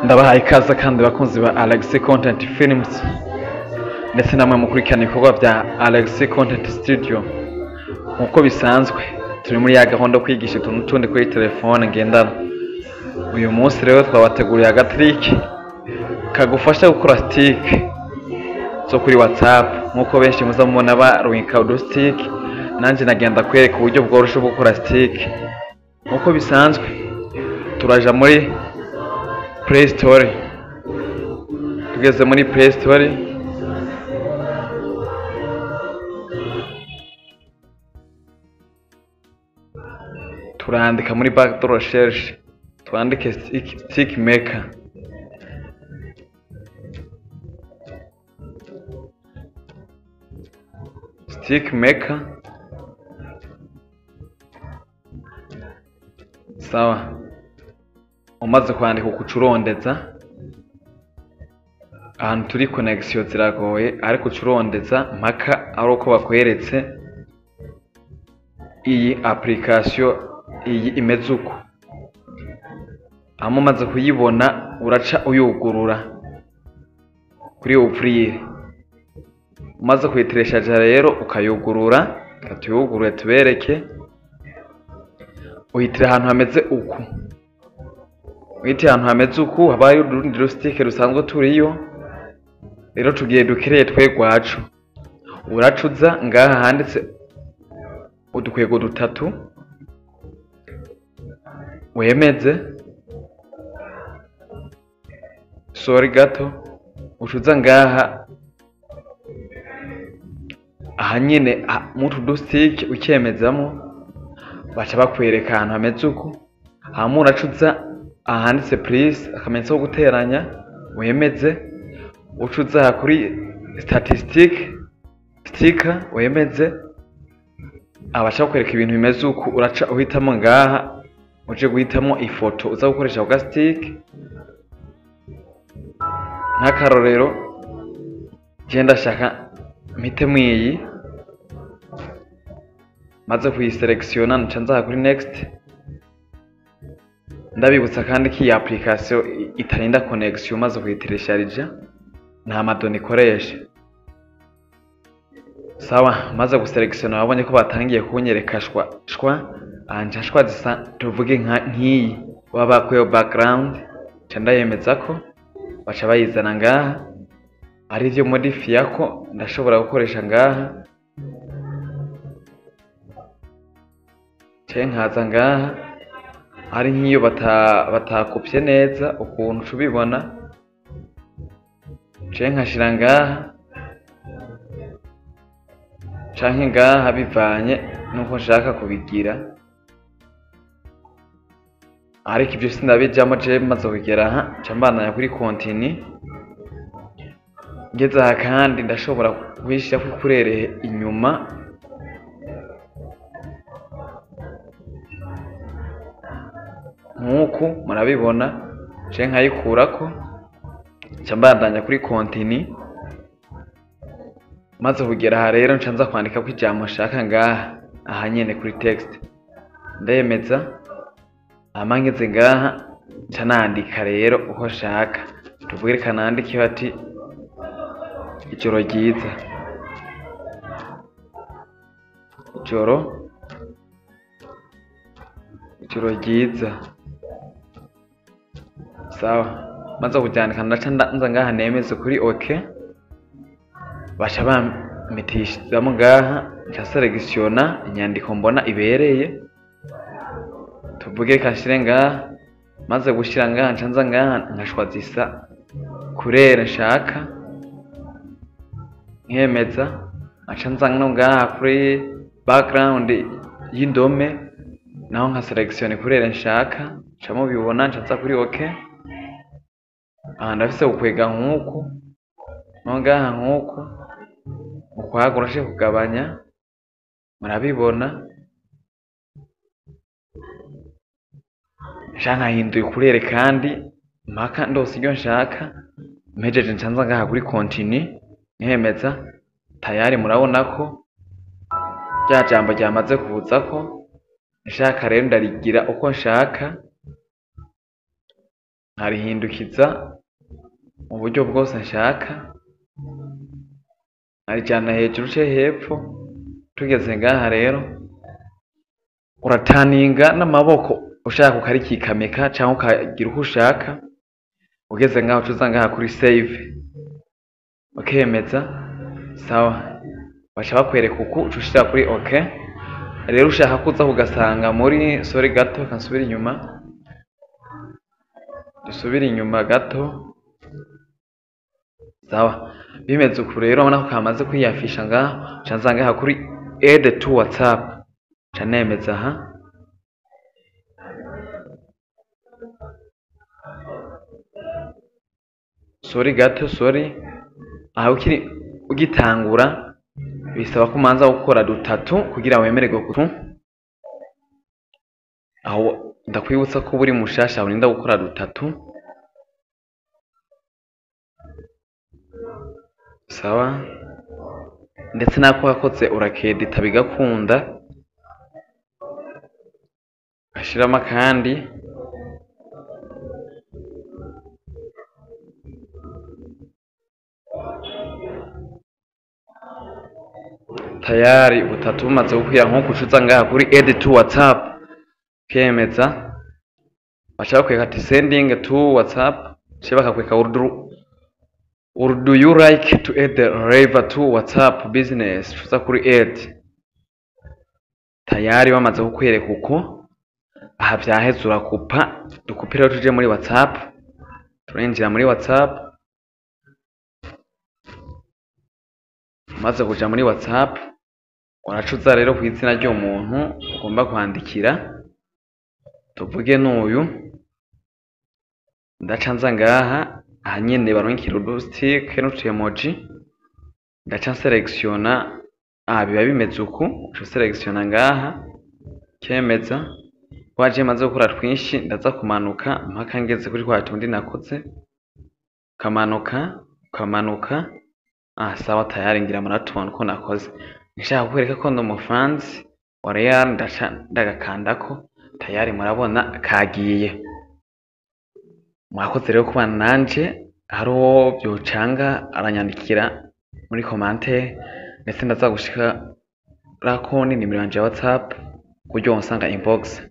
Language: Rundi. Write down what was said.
Ndabahaye ikaze kandi bakunzi ba Alex Content Films, ndetse namwe mukurikirana ibikorwa bya Alex Content Studio. Nkuko bisanzwe turi muri ya gahunda yo kwigisha utuntu tundi kuri telefone ngendanwa. Uyu munsi rero twabateguriye agatrike kagufasha gukora stick zo kuri WhatsApp. Nkuko benshi muza mubona barungika udustick, nanje nagenda kwereka uburyo bworoshe bwo gukora stick. Nkuko bisanzwe turaja muri Play Store. Tugeze muri Play Store, turandika muri barre de recherche, twandike stick maker. Stick maker, sawa. Umaze kwandika ukucurondeza, ahantu turi connection ziragoye, ariko ucurondeza mpaka ari uko bakweretse iyi application iyi imeze uko. Hama umaze kuyibona uraca uyugurura kuri ouvrir. Umaze kuyitereshaja rero ukayugurura, reka tuyugurure tubereke. Uhitira ahantu hameze uku. Uhitira ahantu hameze uku haba hariho urundi rusitike rusanzwe turiyo. Rero tugiye dukereye twe gwacu. Uracuza ngaha handitse udukwego dutatu, wemeze. Sorry gato, ucuza ngaha aha nyene mutu dusitike ukemezamo, baca bakwereka ahantu hameze uku. Hama uracuza ahanditse plus, akamenyetso ko guteranya, wemeze. Ucuza aha kuri statistique sticker, wemeze. Abaca bakwereka ibintu bimeze uku. Uraca uhitamo ngaha, uje guhitamo ifoto uza gukoresha ku gasitike. Nk'akarorero je ndashaka mpitemo iyi, maze kuyiselektiona nca nza kuri next. Ndabibutsa kandi ko iyi application itarinda connection, umaze kuyiteresharija nta madoni ikoresha. Sawa, maze guselektiona wabonye ko batangiye kunyereka shwa shwa, anja shwa zisa tuvuge nka nkiyi baba bakuyeho background, nca ndayemeza ko baca bayizana ngaha. Ari ivyo modifiya ko ndashobora gukoresha ngaha, canke nkaza ngaha. Ari nk'iyo batakopye neza ukuntu uca ubibona, canke nkashira ngaha canke ngaha, bivanye nuko nshaka kubigira. Ariko ivyo sindabijamwo, jewe maze kugera aha nca mbandanya kuri continue. Ngeze aha kandi ndashobora kuyishirako ikurere inyuma, nkuku murabibona, canke nkayikurako, nca mbandanya kuri continue. Maze kugera aha rero nca nza kwandikako ijambo nshaka ngaha aha nyene kuri text, ndemeza. Hama ngeze ngaha nca nandika rero uko nshaka. Tuvuge reka nandike bati ijoro ryiza, ijoro, ijoro ryiza. Sawa, maze kuryandika ndaca nza ngaha nemeze kuri OK, baca bampitishirizamo ngaha, nca selektiona inyandiko mbona ibereye. Tuvuge reka nshire ngaha. Maze gushira ngaha nca nza ngaha nkashwazisa kurere nshaka, nkemeza. Nkaca nza no ngaha kuri background y'indome, naho nka selektiona kurere nshaka, nca mubibona, nca nza kuri OK. Aha ndafise gukwega nkuku, no ngaha nkuku, ukwagura nshaka kugabanya, murabibona. Nca nkahindura ikurere kandi mpaka ndose iryo nshaka. Mpejeje nca nza ngaha kuri continue, nkemeza. Tayari murabona ko rya jambo ryamaze kuzako. Nshaka rero ndarigira uko nshaka. Nkarihindukiza mu buryo bwose nshaka, nkarijana hejuru canke hepfo. Tugeze ngaha rero, urataninga n'amaboko, ushaka ukarikikamika canke ukagira uko ushaka. Ugeze ngaho, ucuza ngaha kuri save, ukemeza. Sawa, baca bakwereka uku, uca ushira kuri OK. Rero ushaka kuza kugasanga muri, sorry gato, kansubira inyuma, dusubire inyuma gato. Sawa, bimeze uku rero, urabona ko kamaze kwiyafisha ngaho. Nca nza ngaha kuri add to WhatsApp, nca nemeza aha. Sorry gato, sorry. Aha ukiri ugitangura bisaba ko umanza gukora dutatu kugira wemererwe kutu. Aho ndakwibutsa ko buri mushasha urinda gukora dutatu. Sawa, ndetse nako wakoze urakedita bigakunda, ugashiramo akandi. Tayari butatu bumaze gukwira nkuko, ucuza ngaha kuri add to WhatsApp, ukemeza. Baca bakwereka ati "Sending to WhatsApp", baca bakakwereka "Would you like to add the Rever to WhatsApp Business?" Uza kuri add. Tayari bamaze kukwereka uko, aha vyaheze, urakupa. Dukupe rero, tuje muri WhatsApp. Turinjira muri WhatsApp. Umaze kuja muri WhatsApp, uracuza rero kw'izina ry'uwo muntu ugomba kwandikira. Tuvuge n'uyu. Ndaca nza ngaha, aha nyene barungikira udusitike n'utu emoji. Ndaca nselectiona aha, biba bimeze uku. Uca uselectiona ngaha, ukemeza. Waje maze gukora twinshi, ndaza kumanuka mpaka ngeze kuri twa tundi nakoze. Ukamanuka, ukamanuka. Ah, sawa, tayari ngira muratubona uko nakoze. Nshaka kukwereka ko ndi umufansi wa Real, ndaca ndagakandako. Tayari murabona kagiye. Mwakoze rero kubana nanje. Hari uwo vyocanga aranyandikira muri commentaire, ndetse ndaza gushirako n'inimero yanje ya WhatsApp kuburyo wonsanga inbox.